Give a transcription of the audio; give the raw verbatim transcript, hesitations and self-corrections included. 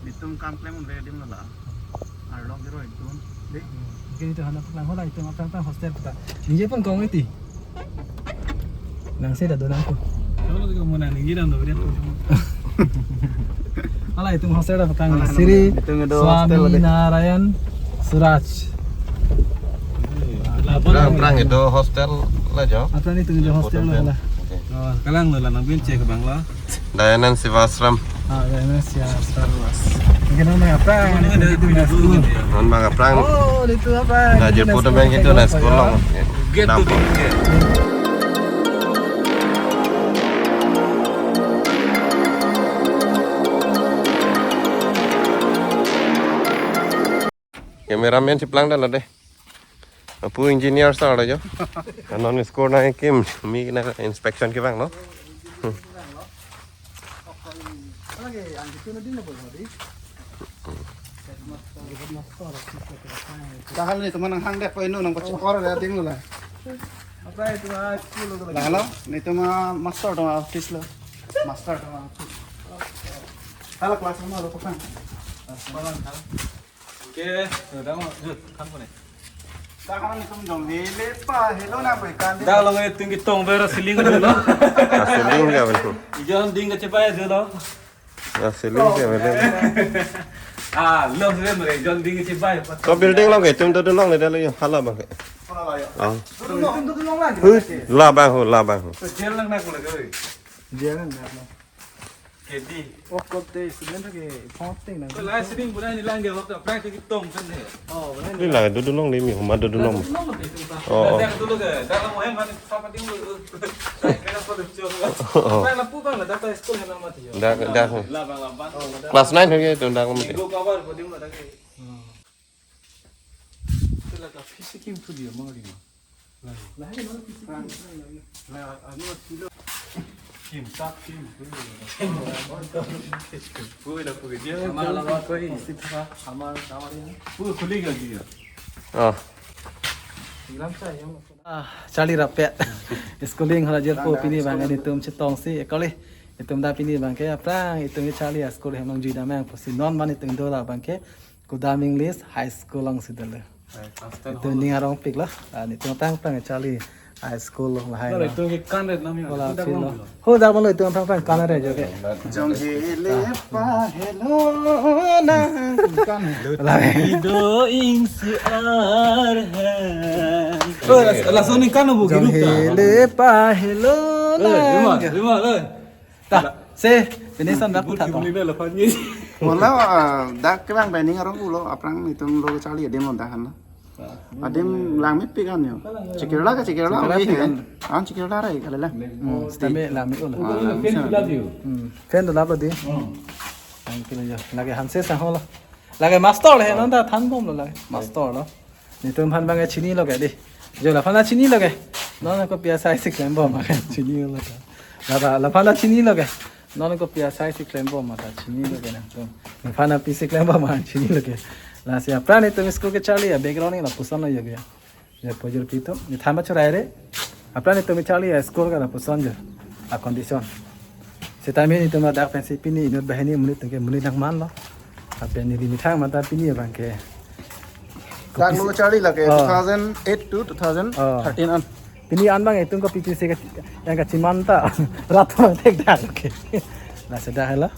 Itum kam klem un-e adim lo la. Arlong kiro itum. Dei. Oke, itum hana paklang ho la, itum aphrang aphrang hostel ta. Ningje pon kong iti. Nang se da do nang ko. Kalau kamu nang ningje dam do dia tu. Hala, itum hostel ta paklang. Hala, Sri itum do hostel Swami dei. Narayan Suraj. Aphrang, aphrang itum hostel la jo. Aphrang itum do hostel la. Oke. Oh, kalang lo la nang bin cek bang la. Dayanand Sivasram. Ah, Dayanand Sivasram. Mungkin nama apa? Ini ada video dulu gitu ya. Non bang aphrang. Oh, itu apa? Nah, ini jemput school teman gitu, nah, sekolah. Gate tuh, gate. Cameraman si plang dah lah dei. Apu engineer sa ada jo. Kanon school nangkim, mi na inspection kevang lo. Dah hal ni teman nang hang dek ko inu nang pachekor ada ding lo la. Apa itu, ah, school lo. Dah hal ni teman master teman office lo. Master teman office. Halo class teman lo pekan. Oke, sudah mau, yuk, kan ko ne. Tahan tum jong hele pa, helo na bai kan. Dak long e tinggi tong bera ceiling dulu lo. Ah, ceiling ke betul. Ijon ding ke cepai dulu lo. Ah, ceiling ke betul. Ah, long se mere jon ding ke cepai. So building long ke tum tu long le dah lo yo, hala bang ke. Hala la yo. Ah. Tu long, tu long lagi. Hui, la bang ho, la bang ho. So jail lang na ko le. Jail lang na. Kedi. Oh, kok te student ke phone ting na. Ko lai sitting bulan ni lang ke waktu apply ke tong kan he. Oh, bulan ni. Ni la dudun long le mi huma dudun long. Dudun long ke itu. Oh, oh. Dah dulu ke, dah kamu hem kan siapa ding lu. Saya kena pada cok. Oh. Saya lampu bang, dah tak school yang nama tu. Dah, dah. Lah bang, lah bang. Class nine ho ye tu dah kamu. Go cover ko ding dah ke. Hala ka pisi kim thu dia mari ma. Lah, hala ka pisi kim thu dia. Lah, anu kilo. Kim tak kim thu. Pui la pui dia. Amar la koi. Pasti pura amar amar ini. Pui khuli ga dia. Oh. Ilam sa yang. Ah, charli rapet. Schooling hala jirpo pini bang itum chetong si ekoli. Itum dah pini bang ke aphrang itum charli school hem long jui damang pusi non man itum do la bang ke Kudam English High School long si dolo. Itu ning arong pik lo. Ah, ni tung tang tang charli high school long lahai. Kalau itu kan red namanya. Ho dak lo itu tang tang kan red jo ke. Jong hele pa helo na kan. Lahai. Ido ing si arhan. Oh, las las ni kan bu. Jong hele pa helo na. Lima, lima, eh. Ta, se, pini son dak putha to. Wala, ah, dak kevang bai ning arong pulo, aphrang itum lo charli adim lo dak han. Adim langmepik an yo. Chikirla ke chikirla, chikirla oi pik hen. An chikirla rai kalala. Hmm, sitame langme ulo. Ah, langme. Fan dulap lo di. Hmm. Fan dulap lo di. Hmm. Ang kilo jo. Lake hanse sa holo. Lake master lo he, non ta than bom lo lake. Master lo. Netum aphan bang ke chinilo ke di. Jo laphan ta chinilo ke. Non kopi asai si klem bom ke chinilo ke. Lata laphan ta chinilo ke. Non kopi asai si klem bom ta chinilo ke na. Tum. Nephan ta pisi klem bom chinilo ke. Lasi aphrang netum school ke charli a background ni lapuson lo jo ke. Jo pojur pitu. Ni thama churai re. Aphrang netum charli a school ke lapuson jo. A condition. Sitame netum dak pensi pini inut banghini monit atum ke monit nangman lo. Apen neli methang mata pini abang ke. Dak lo charli lake Oh. two thousand eight to two thousand thirteen an. Pini an bang itum kopi pisi ke yang kachiman ta rat bang tek dak ke. Lasi dak helo.